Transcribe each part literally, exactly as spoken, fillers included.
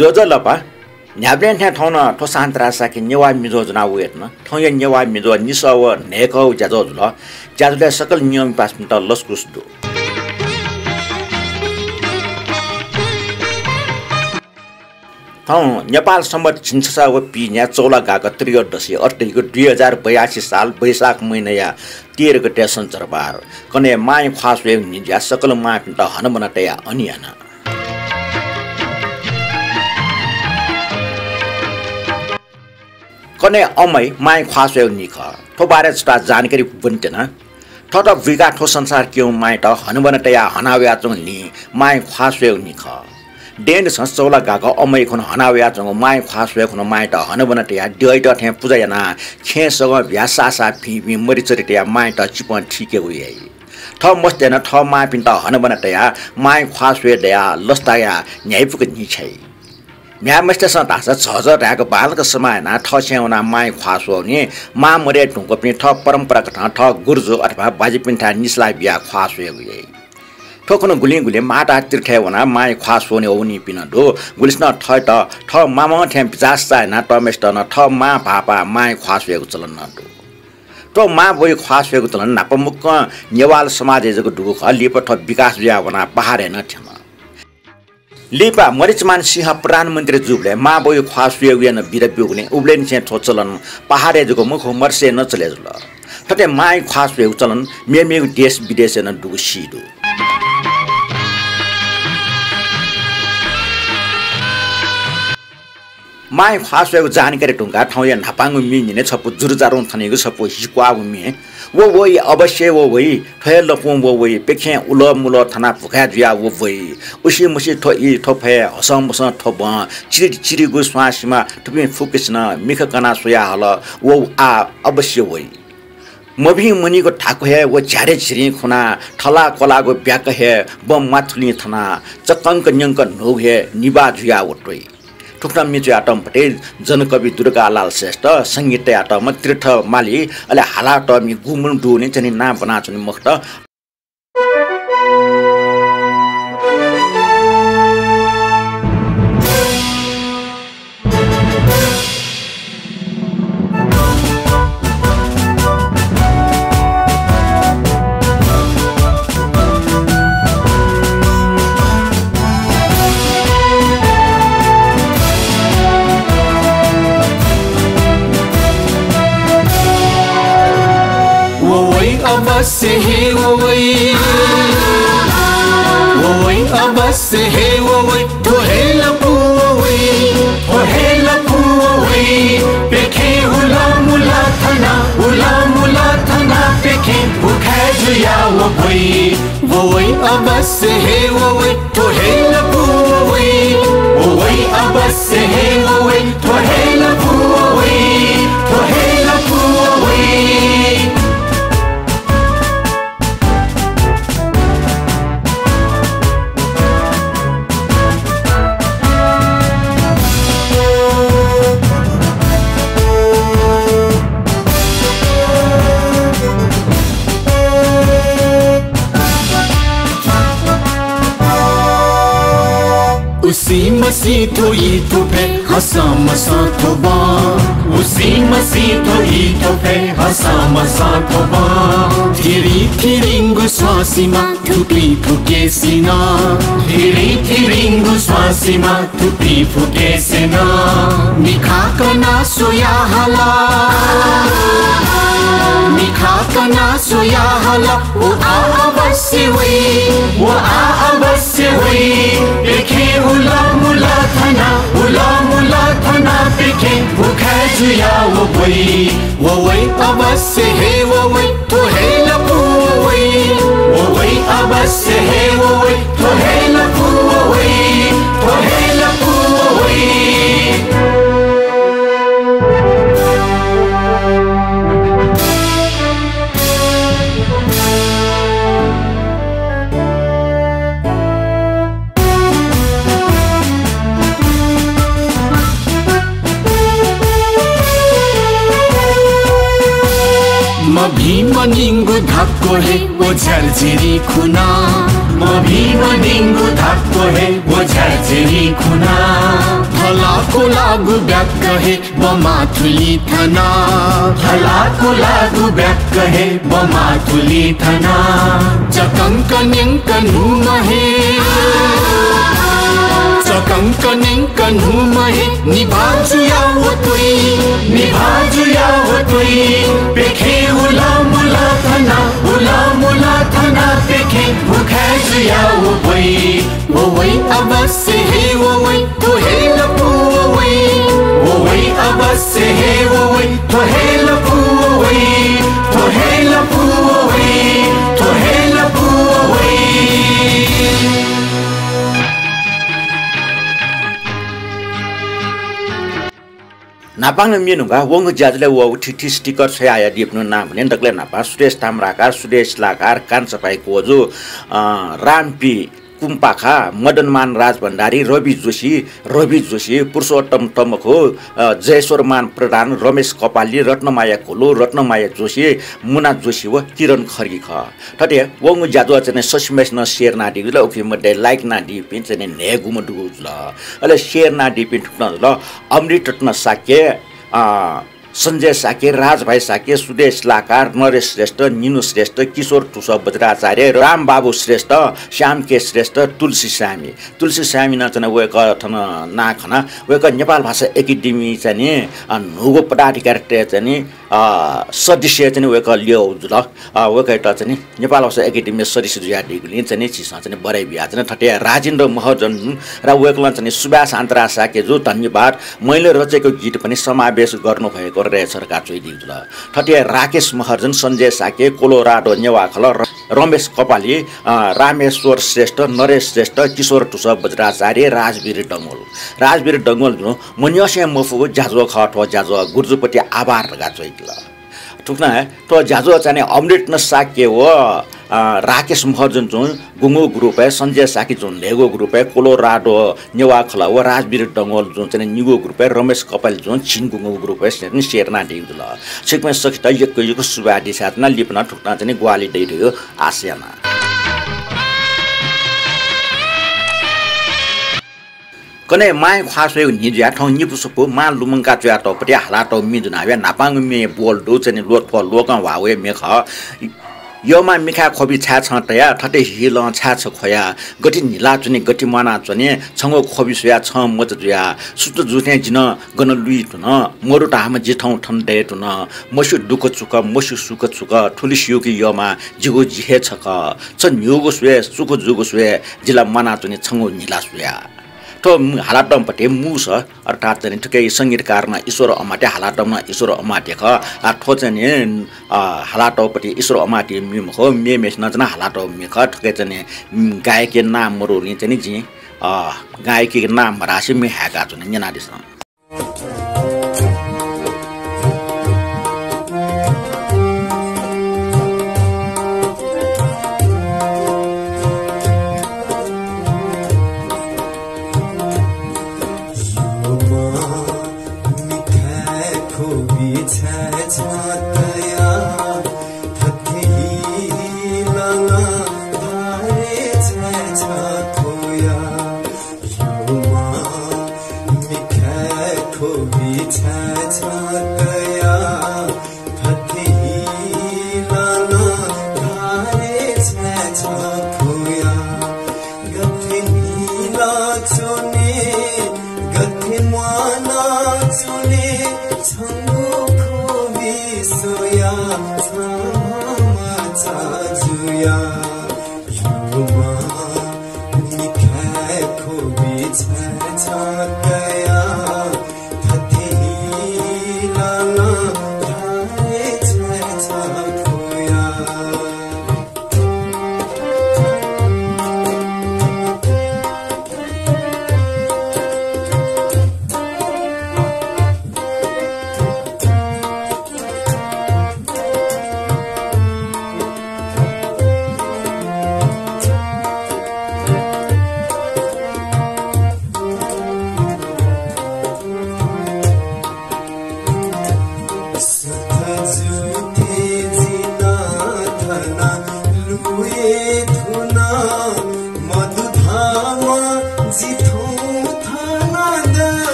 ज्वजलपा, न्ह्याबलें थें थौं नं थ्व सान्तारा साके नेवाः मिजो ज्वना वयेधुन। थौंया नेवाः मिजो निसः व न्हय्कः व ज्याझ्वः जुल। ज्याझ्वलय् सकल नियमपासेपिन्त लसकुस दु। थौं नेपाल संवत् झिंछसः व पीन्या चौला गाक त्रयोदशी, अथे धइगु दुई हजार बयासी साल वैशाख महिनाया तेह्र गते सञ्चरबार। कन्हय् मांया ख्वाः स्वयेगु न्हि जुयाः सकल मांपिन्त हनाबना तयाः अन याना। कन्हय् अम्माया मांया ख्वाः स्वयेगु न्हि खः। थ्व बारे छता जानकारी ब्वनेत्यना। थःत बुइकाः थ्व संसार क्यंगु मांयात हनाबना तयाः हना वयाच्वंगु न्हि मांया ख्वाः स्वयेगु न्हि खः। दँय्‌दसं चौला गाक अम्माया खुन्हु हना वयाच्वंगु मांया ख्वाः स्वये खुन्हु मांयात हनाबना तयाः द्यःयात थें पुजा यानाः खेँय् सगं भ्याः साःसाः भिंभिं मरिचरि तयाः मांयात चिपं थीकेगु याइ। थः मस्तय्‌नं थः मांपिन्त हनाबना तयाः मांया ख्वाः स्वये दयाः लसताया न्ह्याइपुक न्हि छ्याइ। म्ह्याय्‌मस्तय्‌सं धाःसा झःझः धायेक बांलाक समाः यानाः थःछेँय् वनाः मांया ख्वाः स्वःगु न्हि, मां मदये धुंकूपिं थः परम्पराकथं थः गुरुजु अथवा बाज्यापिन्थाय् निसलाः बियाः ख्वाः स्वयेगु याइ। थ्व खुन्हु गुलिं गुलिं माताः तीर्थय् वनाः मांया ख्वाः स्वःगु न्हि वःपिं नं दु। गुलिसिनं थःत थः मामं थें बिचाः सचाः यानातःम्हय्‌सित नं थः मां भाःपाः मांया ख्वाः स्वयेगु चलन नं दु। थ्व मां बौया ख्वाः स्वयेगु चलन न्हापा मुक्कं नेवाः समाजय् जक दुगु खः, लिपा थ्व विकास जुयाः वनाः पहाडय् नं थ्यन। लिपा मरिचमान सिंह प्रधानमन्त्री जूबलय् मां बौया ख्वाः स्वयेगुया नं बिदा ब्यूगुलिं उबलय्‌निसें थ्व चलन पहाडय् जक मखु, मर्स्याय् नं चले जुल। थथे मांया ख्वाः स्वयेगु चलन मेमेगु देश विदेशय् नं दुगु सी दु। मांया ख्वाः स्वयेगु जानकारी धुंकाः थौंया न्हापांगु म्ये न्ह्यःने छपु जुरुजारुं थनीगु छपु हिक्वाःगु म्ये। व वइ, अवश्य व वइ, थ्व हे लँपुं व वइ, प्यखें उलः मुलः थनाः भुखाय् जुयाः व वइ। उसिमसि थ्व ई, थ्व फय्, हसंमसं थ्व बँ, चिरिचिरिगु स्वांसिमा थुपिं फुक्कसिनं मिखा कनाः स्वया हल, व आः अवश्य वइ। मभिं मनिगु धाक्व हे व झ्यारे झिरिं खुनाः थलाः क्वलाःगु ब्याक हे बँ म्वाथुलिं थनाः चक्कंक न्यंक न्हूगु हे निभाः जुयाः व त्वइ। थुकथं म्ये च्वयातःम्ह पति जनकवि दुर्गालाल श्रेष्ठ, संगीत तयातःम्ह तीर्थ माली, अले हालातःमि गुम्ह दुने चनि नां ब्वनाच्वने मखुत। व वइ अवश्य हे व वइ। व वइ अवश्य हे व वइ। थ्व हे लँपुं व वइ। थ्व हे लँपुं व वइ। प्यखें उलः मुलः थनाः, उलः मुलः थनाः प्यखें भुखाय् जुयाः व ब्वइ। व वइ अवश्य हे व वइ। थ्व हे लँपुं व वइ। व वइ अवश्य हे व वइ। थ्व हे लँपुं व वइ। थ्व हे लँपुं व वइ। उसिमसि थ्व ई थ्व फय्, हसंमसं थ्व बँ। उसिमसि थ्व ई थ्व फय्, हसंमसं थ्व बँ। थिरिथिरिंगु स्वांसिमा थुपिं फुक्कसिनं। थिरिथिरिंगु स्वांसिमा थुपिं फुक्कसिनं। मिखा कनाः स्वया हल। मिखा कनाः स्वया हल। व आः अवश्य वइ। व आः अवश्य वइ। प्यखें उलः मुलः थनाः, उलः मुलः थनाः प्यखें भुखाय् जुयाः व ब्वइ। व वइ अवश्य हे व वइ। थ्व हे लँपुं व वइ। व वइ अवश्य हे व वइ। थ्व हे लँपुं व वइ। थ्व हे लँपुं व वइ। मभिं मनिंगु धाक्व हे व झ्यारे झिरिं खुनाः। मभिं मनिंगु धाक्व हे व झ्यारे झिरिं खुनाः। हलाको लागु ब्याक्क हे बमा थुलि थना। हलाको लागु ब्याक्क हे बमा थुलि थना। चकंक न्यंक न्हूम्ह हे। चकंक न्यंक न्हूम्ह हे। निभाः जुया वतुइ। निभाः जुया वतुइ। पेखे उला मुला थना। उला मुला थना पेखे। भुखाय् जुया वबुइ। ववै अवश्य हे ववै, थ्व हे लँपु ववै। ववै अवश्य हे ववै, थ्व हे लँपु ववै। थ्व हे लँपु ववै, थ्व हे लँपु ववै। न्हापांगु म्ये न्हुंकाः वंगु ज्याझ्वलय् वःगु थीथी sticker छ्वयाहयादीपिनिगु नां भन्ने दकलय् न्हापां सुरेश ताम्राकार, सुरेश लाकार, कान्छापाय् कोजु, अ, रामपी कुम्पाखा, मदनमान राजभण्डारी, रवि जोशी, रवि जोशी, पुरुषोत्तम तमखु, अ, जयेश्वरमान प्रधान, रमेश कपाली, रत्नमाया घोलु, रत्नमाया जोशी, मुना जोशी व किरण खड्गी खः। थथे वंगु ज्याझ्वः चाहिँ सछिम्हय्सिनं share यानादीगु जुल, उकी मध्ये like यानादीपिं चाहिँ न्हय्गूम्ह दुगु जुल। अले share यानादीपिं थुकथं जुल, अमृत रत्न शाक्य, अ, सञ्जय शाक्य, राजभाइ शाक्य, सुदेश लाकार, नरेश श्रेष्ठ, निनु श्रेष्ठ, किशोर तुस बज्राचार्य, रामबाबु श्रेष्ठ, श्याम के श्रेष्ठ, तुलसी सामी। तुलसी सामी नं चाहिँ वय्कः थन नां खना, वय्कः नेपाल भाषा एकेडेमी चाहिँ नि, अ, न्हूगु पदाधिकारीतय् चाहिँ नि, अ, सदस्य चाहिँ नि वय्कः ल्यःगु जुल। अ, वय्कःयात चाहिँ नि नेपाल भाषा एकेडेमी सदस्य जुयादीगुलिं चाहिँ नि झीसं चाहिँ नि बधाई बिया। चाहिँ नि थथे राजेन्द्र महर्जन र वय्कलं चाहिँ नि सुभाष आन्तरा शाक्यजु धन्यवाद, मैले रचेको गीत पनि समावेश गर्नुभएको रहेछ धकाः च्वयादीगु जुल। थथे राकेश महर्जन, सञ्जय शाक्य, कोलोराडो नेवाः खलः, र-, रमेश कपाली, अ, रामेश्वर श्रेष्ठ, नरेश श्रेष्ठ, किशोर तुस बज्राचार्य, राजवीर डंगोल। राजवीर डंगोल जुं मन्यंसे मफुगु ज्याझ्वः खः थ्व ज्याझ्वः, गुर्जुपति आभार धकाः च्वयादिल। थुकथं हे थ्व ज्याझ्वः चाहिँ नि अमृत रत्न शाक्य व, अ, राकेश महर्जन जुं गुंगू ग्रुपय्, सञ्जय शाक्य जुं न्हय्गू ग्रुपय्, कोलोराडो नेवाः खलः व राजवीर डंगोल जुं चाहिँ नि निगू ग्रुपय्, रमेश कपाली जुं झिंगूगू ग्रुपय् share यानादीगु जुल। छिकपिं सकसित यक्व यक्व सुभाय् देछानाच्वना, लिपा नं थुकथं चाहिँ नि ग्वाहालि दइ धइगु आशा याना। कन्हय् मांया ख्वाः स्वयेगु न्हि जुयाः थौं निपु स्वपु मां लुमंका च्वयातःगु पति हालातःगु म्ये दुना वया। न्हापांगु म्ये ब्वल दु, चाहिँ नि ल्वःथ्व ल्वकं ह्वाः वये म्ये खः। यःमां मिखाय् ख्वबि छाय् छं तया, थथे हिलं छाय् छ ख्वया, गथे न्हिलाच्वने, गथे म्वानाच्वने, छंगु ख्वबि स्वयाः छं मचा जुया। सुथ जू थें जि नं गन लुइ धुन, मरु धाःम्ह जि थौं थन दये धुन, मस्यू दुःख छु खः, मस्यू सुख छु खः, थुलि स्यू कि यःमां, जिगु जि हे छकः। छ न्ह्यूगु स्वये, सुख जूगु स्वये, जि ला म्वानाच्वने छंगु न्हिला स्वयाः। थ्व मू-, हालातःगु पति मूस, अर्थात् चाहिँ नि थुकी संगीतकार नं ईश्वर अमात्य, हालातःम्ह नं ईश्वर अमात्य खः। आ, थ्व चाहिँ नि, अ, हालातःगु पति ईश्वर अमात्य म्ये मखु, मेम्हेसिनं चाहिँ नि हालातःगु म्ये खः। थुकी चाहिँ नि, उम्, गायकया नां मदुगुलिं चाहिँ नि जिं, अ, गायकया नां मधासे म्ये हाय्काच्वना, न्यनादिसँ।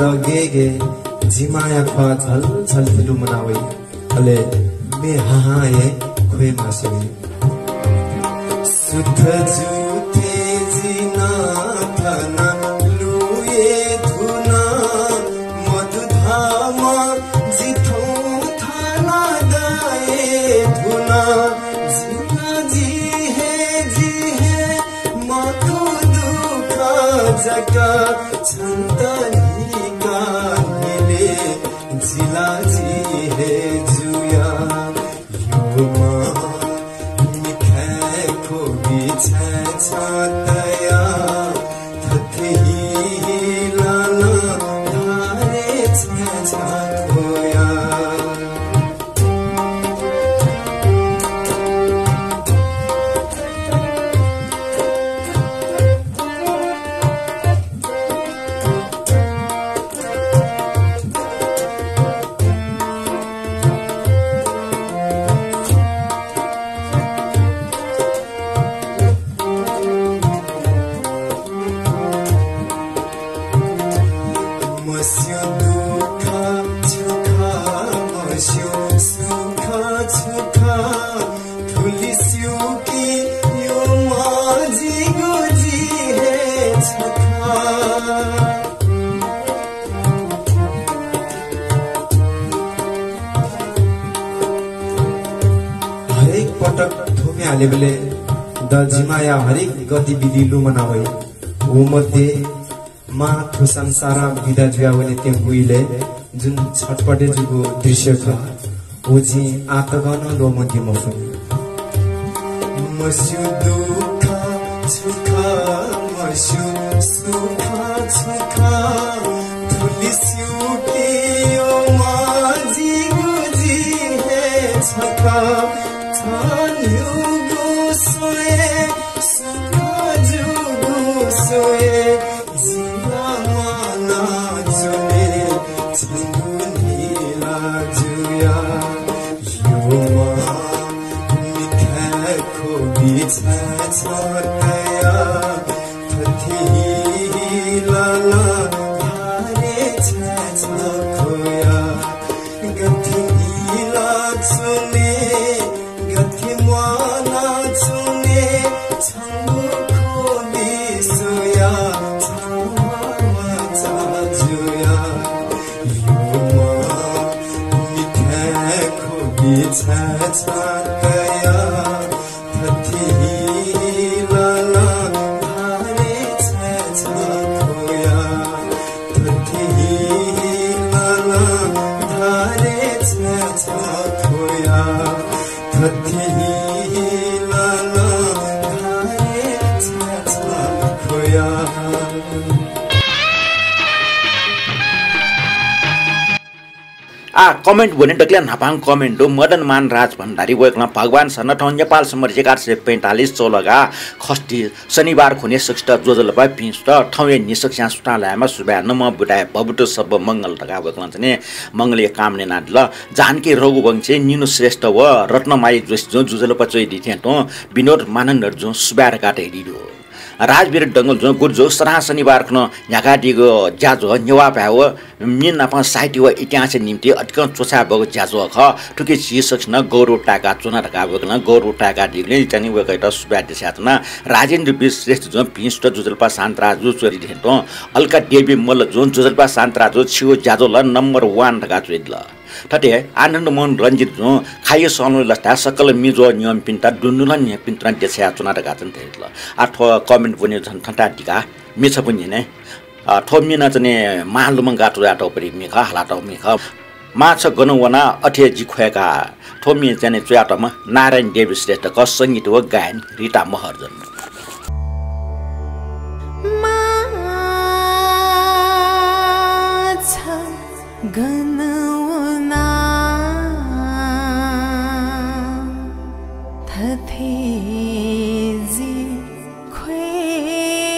गेगे जिमाया ख्वाः झलझल लुमना वइ। अले मे हाहां हे ख्वये मास्ति वइ। सुथ जू थें जि नं थन लुये धुन, मदु धाःम्ह जि थौं थन दये धुन। जि ला जि हे, जि हे मखु दुःख जक छन्त न्हिका न्हिले जि ला जि हे जुया। यःम्ह मिखाय् ख्वबि छाय् छाय् तया, थथे हिलाल धारे छाय् छाय् ख्वया। मस्यू दुःख छु खः, मस्यू सुख छु खः, थुलि स्यू कि यःम्ह जिगु जि हे छखा। हरेक पटक थ्व म्ये हालेबलय् द जिमाया हरेक गतिविधि लुमना वइ। व मध्ये मां थ्व संसारं बिदा जुया वनेत्यंगु इलय् जुन छटपटे जूगु दृश्य खः, व जिं आः तकं नं ल्वःमंके मफुनि। मस्यू दुःख छु खः, मस्यू सुख छु खः, थुलि स्यू कि यःम्ह जिगु जि हे छखा। छन्हुगु स्वये सुख जूगु स्वये जिला माना च्वने छंगु न्हिला जुया। यःम्ह मिखाय् ख्वबि छाय् छाय् तया, थथे हिलाल धारे छाय् छाय् ख्वया। गथे हिला च्वने, गथे म्वाना च्वने, छंगु ख्वबि स्वया छामा चा जुया। यःम्ह मिखाय् ख्वबि छाय् छाय् तया, थथे हिलाल धारे छाय् छाय् ख्वया। थथे हिलाल धारे छाय् छाय् ख्वया। थथे हिलाल धारे छाय् छाय् ख्वया। आः comment ब्वने दकलय् न्हापां comment दु मदन मान राज भण्डारी। वय्कलं भगवान सन्नथं नेपाल सम्बत एघार सय पैंतालिस चौलगा खष्ठी शनिबार खुन्हु सकसित ज्वजलपा भिं सुथ। थौंया न्हिसकस्यां सुथां लायेमा सुभाय् नमः बुधाय् भवतु सब्ब मंगल धकाः वय्कलं चाहिँ नि मंगलया कामना यानादिल। जानकी रघुवंशी, निनु श्रेष्ठ व रत्नमाली जोशी जुं ज्वजलपा च्वयादी थें तुं विनोद मानन्धर जुं सुभाय् धकाः धयादी दु। राजवीर डंगोल जुं गुरुजु, सदां शनिबार खुन्हु न्ह्याकादीगु ज्याझ्वः नेवाः भाय् व म्ये नापं साहित्य व इतिहासया निंतिं अतिकं च्वछाये बहःगु ज्याझ्वः खः। थुकी झीसकसिनं गौरव ताय्काच्वना धकाः वय्कलं गौरव ताय्कादीगुलिं चाहिँ नि वय्कःयात सुभाय् देछानाच्वना। राजेन्द्र वीर श्रेष्ठ जुं भिं सुथ ज्वजलपा शान्तराजु च्वयादी थें तुं, अलका देवी मल्ल जुं ज्वजलपा शान्तराजु छिगु ज्याझ्वः ला number one धकाः च्वयादिल। थथे आनन्द मोहन रंजित जुं खाइ सलंगु लसताय् सकल मिजो न्यंपिन्त दुनुगलं न्ह्यःपिन्त नं देछानाच्वना धकाः चाहिँ धयादिल। आः थ्व comment ब्वने झन थन्ताः दिका, म्ये छपु न्यने। अ, थ्व म्ये नं चाहिँ नि मां लुमंकाः च्वयातःगु म्ये खः, हालातःगु म्ये खः। मां छ गन वना अथे जि ख्वय्का। थ्व म्ये चाहिँ नि च्वयातःम्ह नारायण देवी श्रेष्ठ खः, संगीत व गायन रिता महर्जन। मां छ गन वना थथे जि ख्वय्का।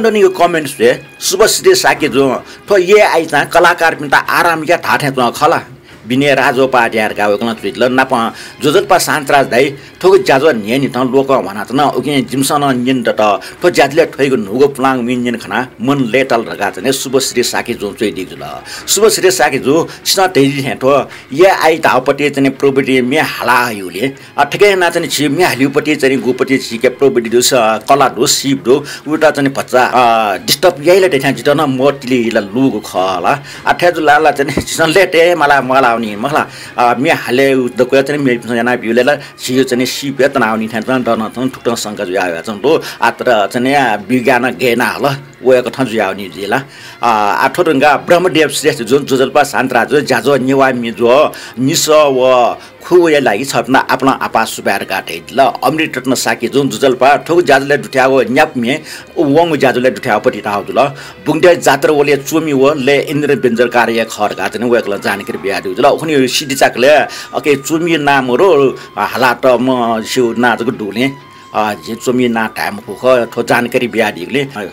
दनिगु comment स्वये, शुभश्री शाक्यजुं थ्व AI चाहिँ कलाकारपिन्त आराम या धाःथें च्वं खला। विनय राजोपाध्याय धकाः वय्कलं च्वयादिल। नापं ज्वजलपा शान्तराज दाइ, थुगु ज्याझ्वः न्ह्यःने तं लोकं ह्वानाच्वन। उकिं जिमिसं नं न्यने दत। थ्व ज्याझ्वलय् थ्वइगु न्हूगु पुलांगु म्ये न्यने खनाः मन लय्ताल धकाः चाहिँ शुभश्री शाक्यजुं च्वयादीगु जुल। शुभश्री शाक्यजु, छिसं धयादी थें थ्व AI धाःगु पति चाहिँ प्रविधि म्ये हाला हयूगुलिं अ, थथे यानाः चाहिँ छि म्ये हालीगु पति चाहिँ गुपति छिके प्रविधि दु, स-, कला दु, सीप दु, उत चाहिँ भचा, अ, disturb याइ ला धइथें जितः नं मतिइ ला लूगु खः ला। अ, थथे जुल ला चाहिँ झीसं लय्ताये माला, मालावनी मखु ला। अ, म्ये हाले उ दक्व चाहिँ मेपिन्सं यानाबिल ला, झीगु चाहिँ सीप हे तनावनी थें चाहिँ दन चाहिँ थुकथं शंका जुयावयाच्वंगु दु। अ, तर चाहिँ विज्ञानं गय् याना हल, वय्कथं जुयावनी जुइ ला। अ, अ, थ्व धुंकाः ब्रह्मदेव श्रेष्ठजुं ज्वजलपा शान्तराजजु ज्याझ्वः नेवाः म्ये ज्वः निसः व खुगूया लागि छपिन्त आपालं आपाः सुभाय् धकाः धयादिल। अमृत रत्न शाक्यजुं ज्वजलपा थुगु ज्याझ्वलय् दुथ्याःगु न्यापा म्ये वंगु ज्याझ्वलय् दुथ्याःगु पति धाःगु जुल। बुंगद्यः जात्रा वलय् च्वमि व लय् इन्द्र व्यञ्जनकारया खः धकाः चाहिँ वय्कलं जानकारी बियादीगु जुल। उखुन्हु CD चाकलय् अके च्वमि नां मरु, अ, हालातःम्ह सिउ नां जक दुगुलिं, अ, जिं च्वमि नां धाये मफु खः। थ्व जानकारी बियादीगुलिं, अ,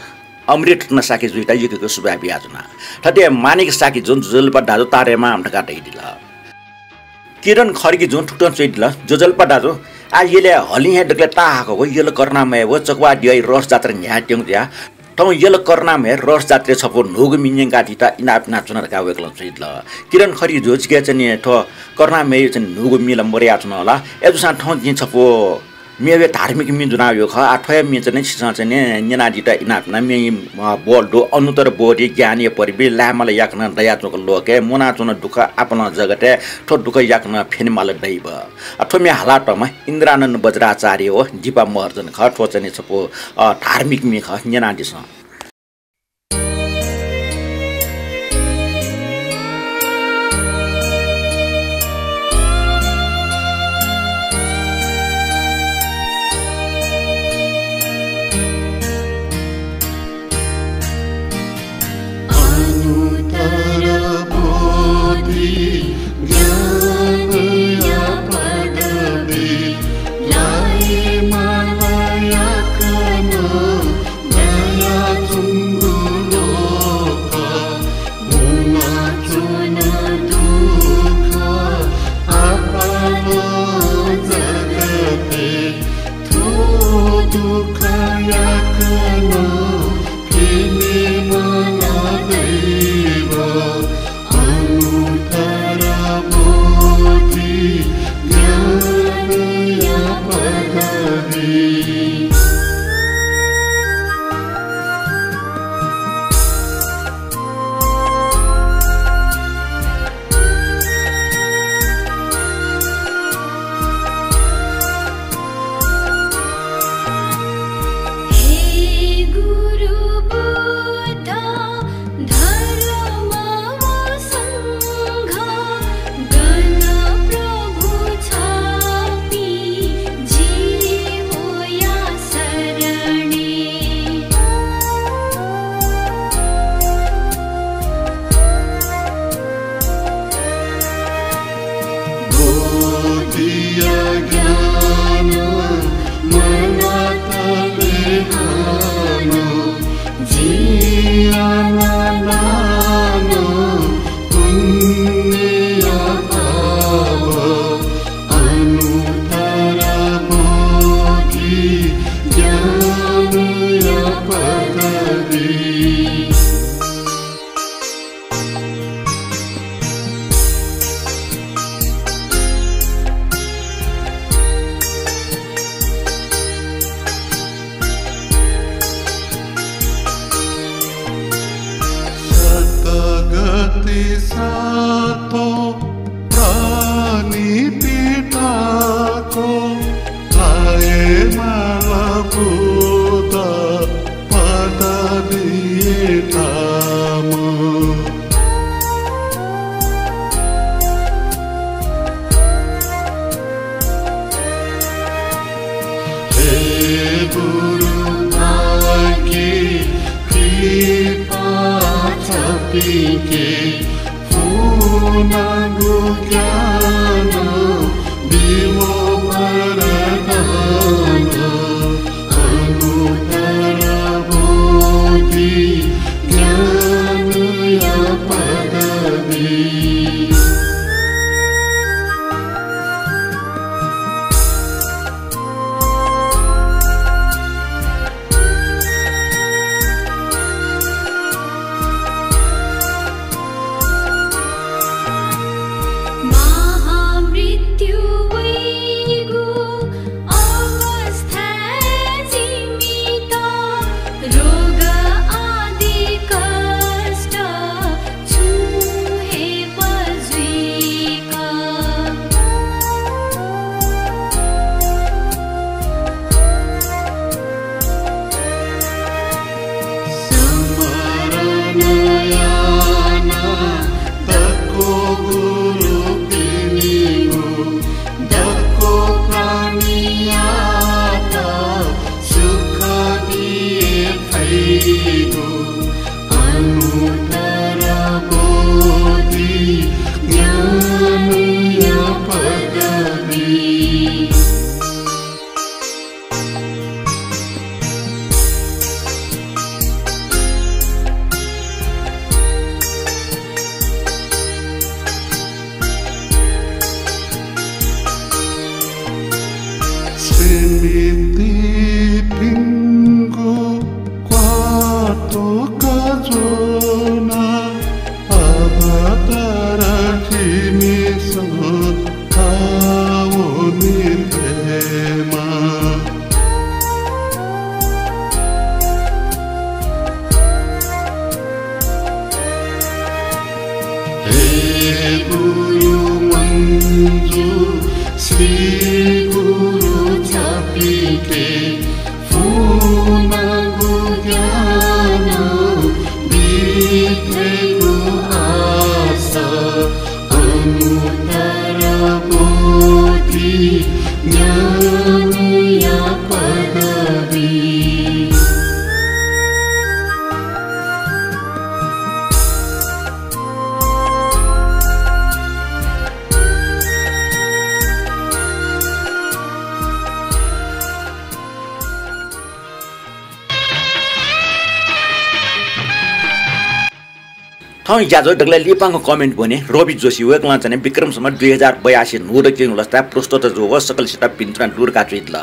अमृत रत्न शाक्यजुयात यक्व यक्व सुभाय् बियाच्वना। थथे माणिक शाक्यजुं ज्वजलपा दाजु तारेमाम धकाः धयादिल। किरण खड्गीजुं थुकथं च्वयादिल, ज्वजलपा दाजु, आः यलय् हलिं हे दकलय् ताहाकःगु यल करुणामय व चकवाः द्यःया रस जात्रा न्ह्याकेत्यंगु जुयाः थौं यल करुणामय रस जात्राय् छपु न्हूगु म्ये न्यंकादीत इनाप यानाच्वना धकाः वय्कलं च्वयादिल। किरण खड्गीजु, जिके चाहिँ थ्व करुणामय चाहिँ न्हूगु म्ये ला मदयाच्वन ला। अय्जूसां थौं जिं छपु मेगु धार्मिक म्ये ज्वनागु खः। आः थ्व हे म्ये चाहिँ छिसं चाहिँ न्यनादीत इनाप याना। म्येया, अ, बोल दु, अनुत्तर बोधि ज्ञानया परिधि, लाय्माला याकनं दयाच्वंक लोकय् मुनाच्वन दुःख आपालं जगतय्, थ्व दुःख याकनं फ्यनेमाल दैव। अ, थ्व म्ये हालातःम्ह इन्द्रानन्द वज्राचार्य व दीपा महर्जन खः। थ्व चाहिँ छपु, अ, धार्मिक म्ये खः, न्यनादिसँ। अनुत्तर बोधि ज्ञानया पदवी लाय्माला याकनं दयाच्वंगु लोक मुनाच्वन दुःख आपालं जगतय् थ्व दुःख याकनं फ्यनेमाल दैव। अनुत्तर बोधि ज्ञानया पदवी। हे गुरु बुद्ध धर्म व संघ गणप्रभु छपिं जि वया शरणे। बोधिया ज्ञान मनातले हानं, जिं याना नानं पुण्यया पाप, अनुत्तर बोधि ज्ञानया पदवी। सतगति सातो प्राणी पिताको लाय्माला बुद्ध पदवी धाम। हे गुरु भाग्य कृपा छपिंके फुनागु ज्ञान बिवो वरदान, अनुत्तर बोधि गुरु मञ्जु श्री गुरु छपिके फुनागु ज्ञान बिथेगु आशा अनुत्तर बोधि ज्ञानया पदवी। थौं ज्याझ्वः दकलय् लिपांगु comment ब्वने रवि जोशी, वय्कलं चाहिँ विक्रम सम्वत दुई हजार बयासी न्हूदँ केहेँ लसताय् प्रस्तुत जूगु सकलसित भिन्तुना दुर्गा चुइदल।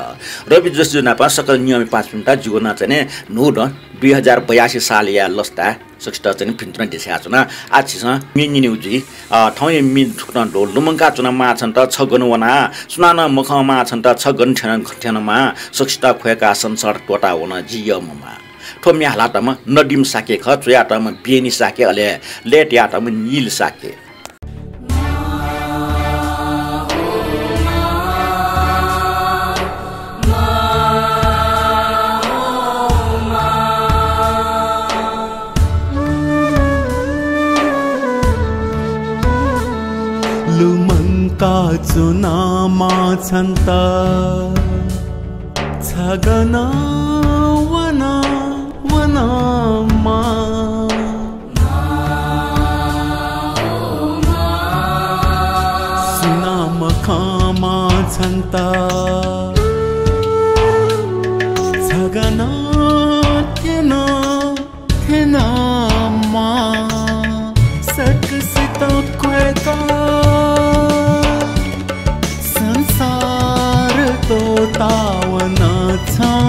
रवि जोशी जु नाप सकल नियमि पासापिन्त जिगु नं चाहिँ न्हूदँ दुई हजार बयासी सालया लसताय् सकसित चाहिँ भिन्तुना देछायाच्वना। आः छिसं म्ये न्यनेगु जुइ। अ, थौंया म्ये थुकथं दु। लुमंका च्वनामाः छन्त छ गन वना, सुनानं मखंमाः छन्त छ गन थ्यन, थ्यनमाः, सकसित ख्वय्काः संसार त्वःता वन जि यःम्ह मां। थ्व म्ये हालातःम्ह नदीम शाक्य खः, च्वयातःम्ह बेनी शाक्य, अले लय् तयातःम्ह नील शाक्य। लुमंका च्वनामाः छन्त छ गन वना, वनामाः। सुनानं मखंमाः छन्त छ गन थ्यन, थ्यनमाः। सकसित ख्वय्काः संसार त्वःता वन छं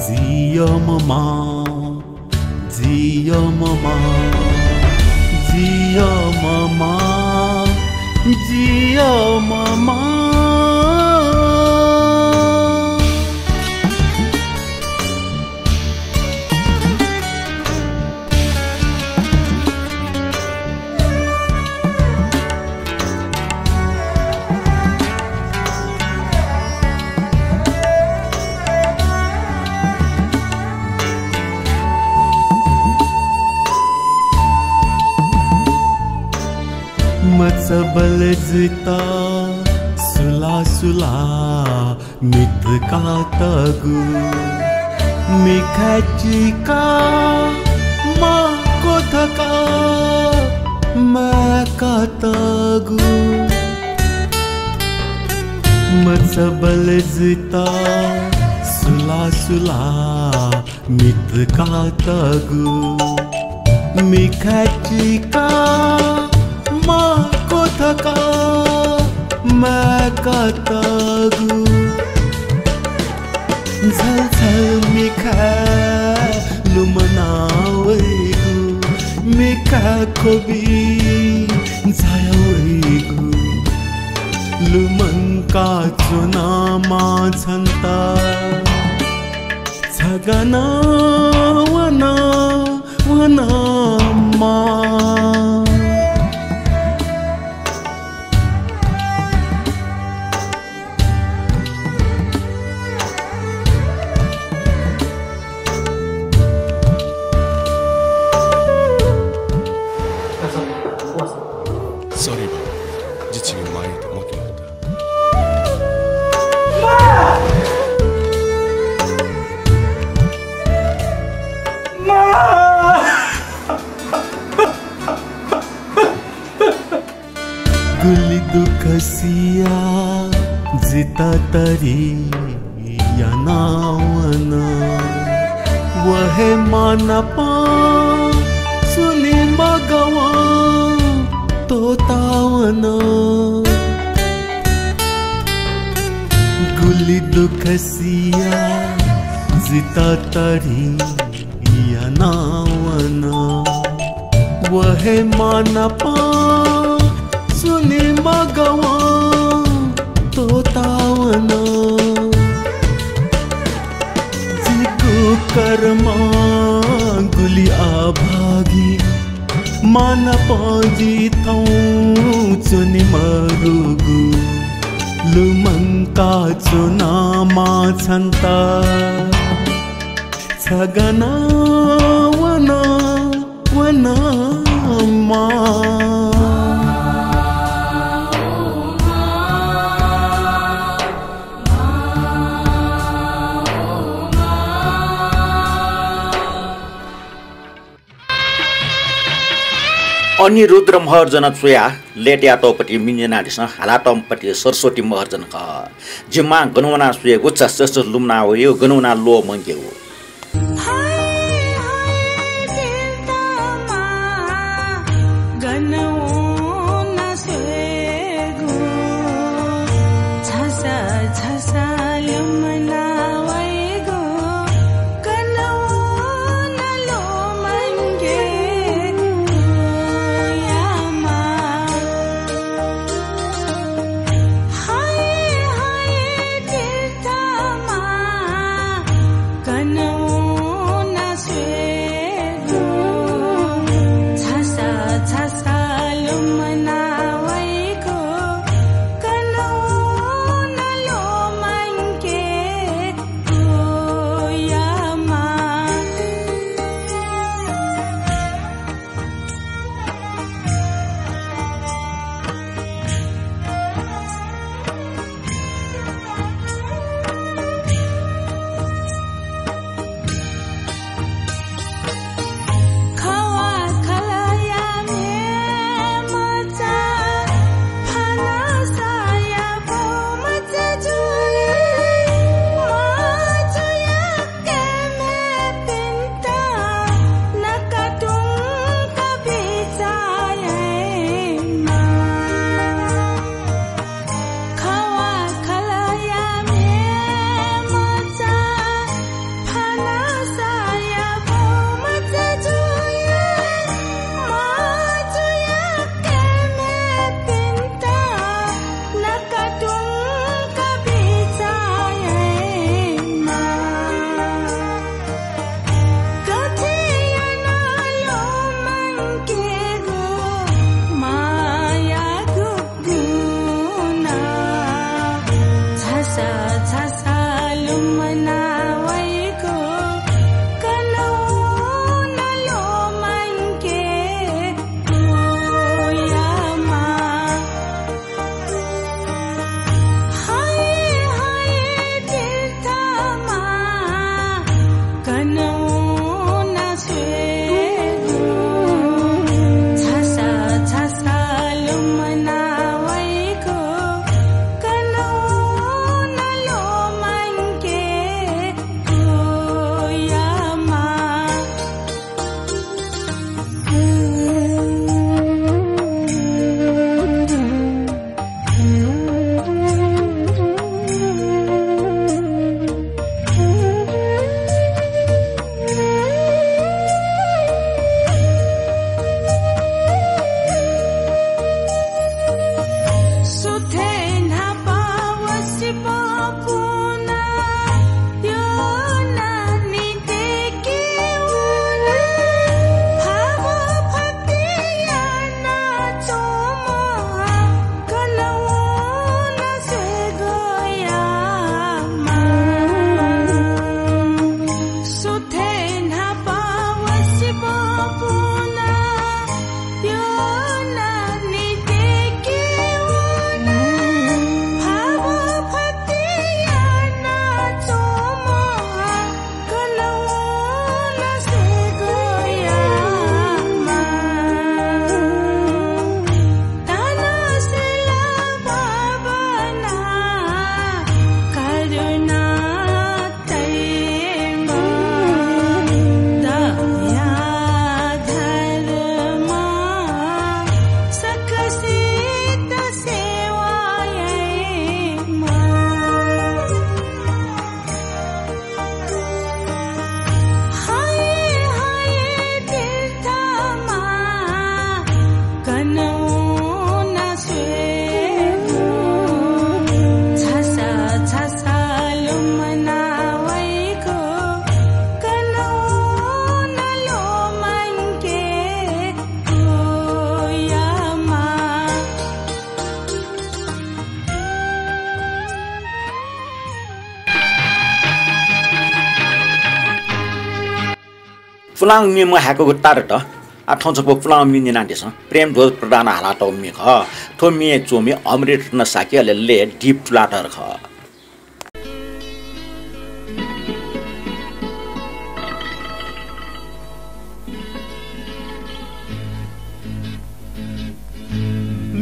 जि यःम्ह मां, जि यःम्ह मां, जि यःम्ह मां, जि यःम्ह मां। मचाबलय् जितः सुलाः सुलाः मित काःतःगु, मिखाय् चीकाः मक्व धकाः म्वाये काःतःगु। मचाबलय् जितः सुलाः सुलाः मित काःतःगु, मिखाय् चीकाः मक्व धकाः म्वाये काःतःगु। झलझल मिखाय् लुमना वइगु, मिखाय् ख्वबि झाया वइगु। लुमंका च्वनामाः छन्त छगनं वन वनामाः। Sorry बाबा, जि छिगु मायात मखु मखुत। गुलि दुःख सिया जितः तरि याना वन। व हे मां नाप सुलिं मगावं त्वःता वन। गुलि दुःख सिया जितः तरि याना वन। व हे मां नाप सुलिं मगावं त्वःता वन। जिगु कर्म गुलि अभागी, मानपं जि थौं च्वने मरुगु लुमंका च्वनामा छन्त। छ गन वन, वनामा। अनिरुद्ध महर्जन च्वया लय्‌तयातःपति मिंजनादिसँ, हालातःपति सरस्वती महर्जन खः। जिम्मा गन वना स्वयेगु, छ सस लुमना वयो, गन वना ल्वःमंकेगु। पुलांगु म्ये म्वाः हाय्‌कूगु ताःतत। आः थौं छपु पुलांगु म्ये न्यनादिसँ। प्रेमध्वज प्रधानं हालातःगु म्ये खः। थ्व म्ये च्वमि अमृत रत्न शाक्य अले लय् दीप तुलाधर खः।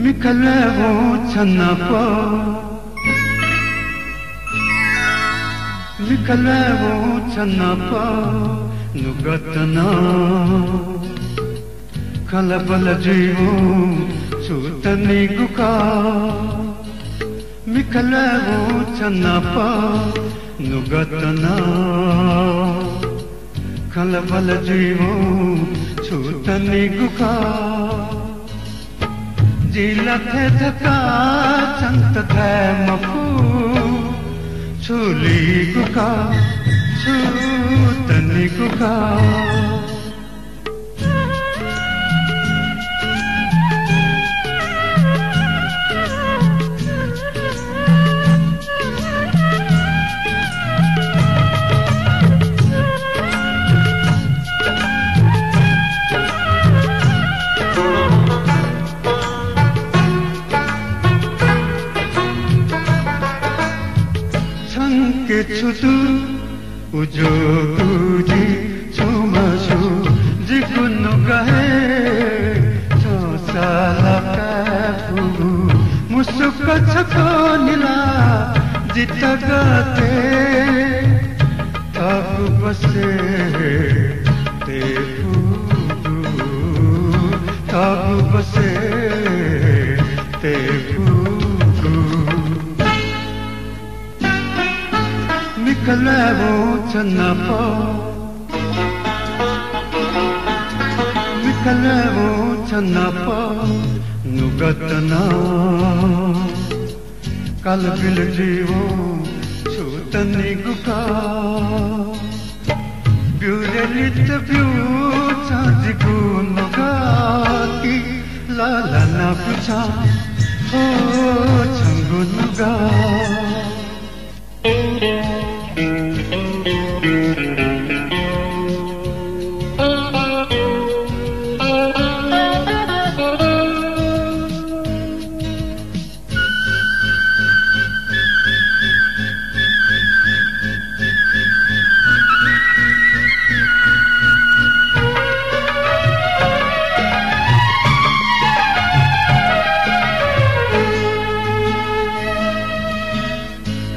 मिखा ल्वाय् वं छ नाप, मिखा ल्वाय् वं छ नाप नुगः तनाः। खँल्हाबल्हा जुइ वं छु तनीगु खः। मिखा ल्वाय् वं छ नाप नुगः तनाः। खँल्हाबल्हा जुइ वं छु तनीगु खः। जिं ला थथे धकाः छन्त धाये मफु। छु लीगु खः, छु तनीगु खः। छंके छु दु उज्याःगु जिं छुं मस्यू। जिगु नुगः हे छं साला काये फु। मुसुक छकः निलाः जितः गथे थःगु बसय् तये फु, थःगु बसय् तये फु। मिखा ल्वाय् वं छ नाप, मिखा ल्वाय् वं छ नाप नुगः तनाः। कालबिल जुइ वं छु तनीगु खः। ब्यू रे लित ब्यू छं जिगु नुगः कि लःल्हानागु छं हो छंगु नुगः।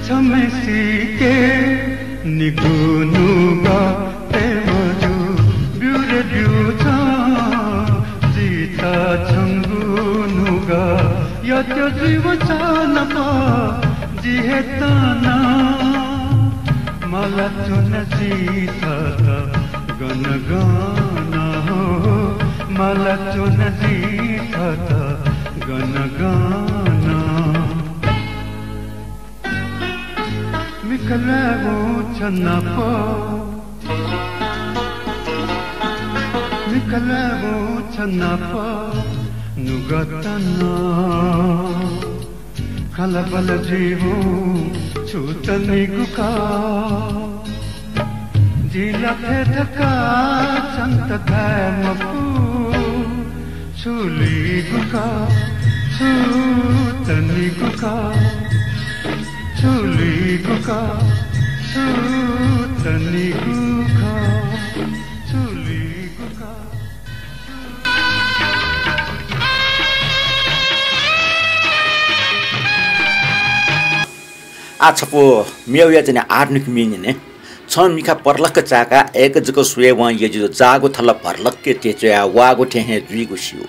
छम्हय्‌सिके निगू नुगः तये मज्यू, ब्यू रे ब्यू छं जितः छंगु नुगः। यःथ्यः जुइ वं छ नाप जि हे तनाः। मालाच्वन जिं थःत गन गन हो, मालाच्वन जिं थःत गन गन। मिखा ल्वाय् वं छ नाप, मिखा ल्वाय् वं छ नाप नुगः तनाः। खँल्हाबल्हा जुइ वं छु तनीगु खः। जिं ला थथे धकाः छन्त धाये मफु। छु लीगु खः, छु तनीगु खः, छु लीगु खः, छु तनीगु खः, छु लीगु खः। आः छपु मेगु चाहिँ आधुनिक म्ये न्यने। छं मिखा परलक्क चाय्‌काः अय्‌क जक स्वये वं यजिजु जाःगु थल भरलक्क थे च्वयाः वाःगु थें हे जुइगु स्यू।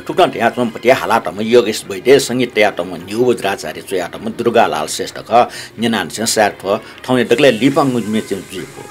थुकथं धयाच्वंम्ह पति हालातःम्ह योगेश वैद्य, संगीत तयातःम्ह न्ह्यू वज्राचार्य, च्वयातःम्ह दुर्गालाल श्रेष्ठ खः। न्यनादिसँ सायद थ्व थौंया दकलय् लिपांगु म्ये चाहिँ जुइफु।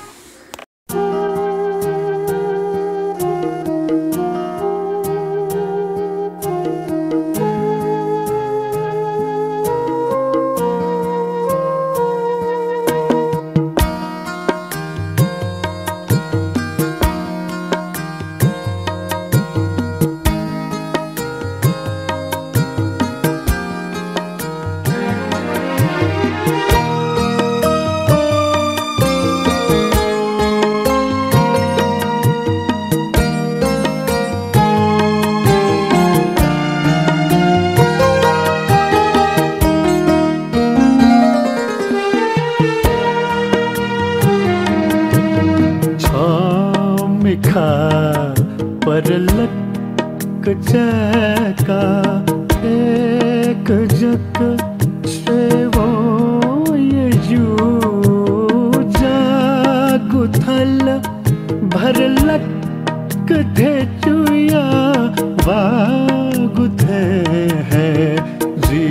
चय्‌का एक जक स्वये वये ज्यू। जाःगु थल भरलक धेचुया वाःगु थें हे जि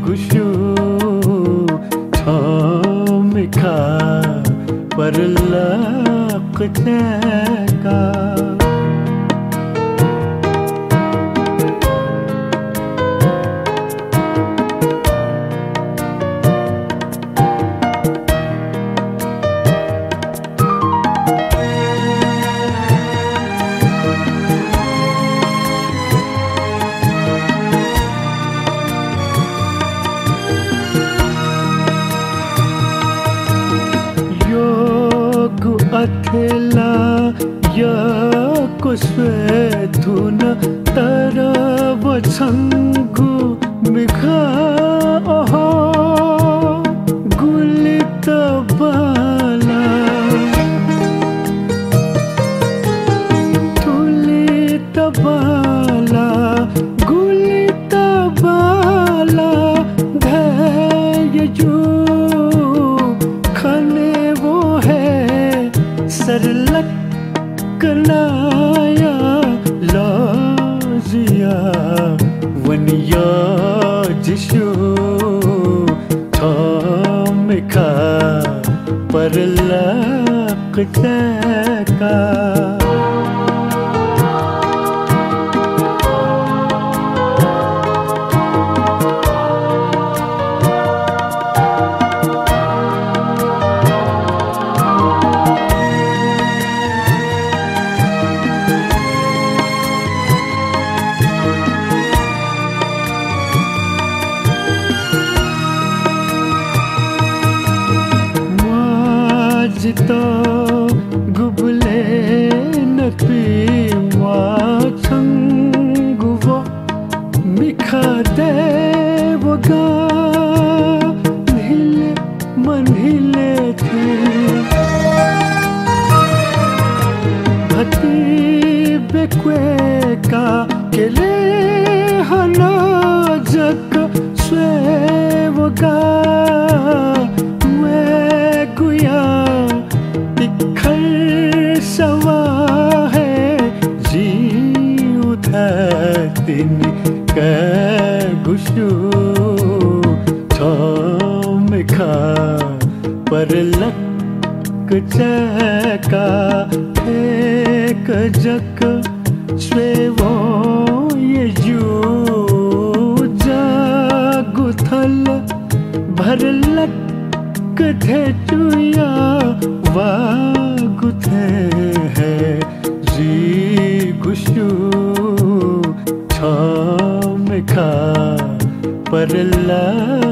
गुस्यू छम्ह मिखा परलक चय्‌का। यःगु अथे ला यक्व स्वये धुन, तर व छंगु मिखा, ओहो, गुलि तबाला, थुलि तबाला, गुलि तबाला धयागु खने व हे सरलक कनाया लजिया वनिया जिस्यू छम्ह मिखा परलक चय्‌का। म्वाः जितः गुबलें नं तुइ म्वाः छंगु व मिखा दयेवं न्हिले मन्हिले थें। भतिबे क्वय्‌का केले हना जक स्वये वंका। वयेगुया तिखर सवाः हे जिं उथातिनि कये गुस्यू छम्ह मिखा परलक चय्‌का। एक जक स्वये वये ज्यू। जाःगु थल भरलक धेचुया वाःगु थें हे जि गुस्यू छम्ह मिखा परलक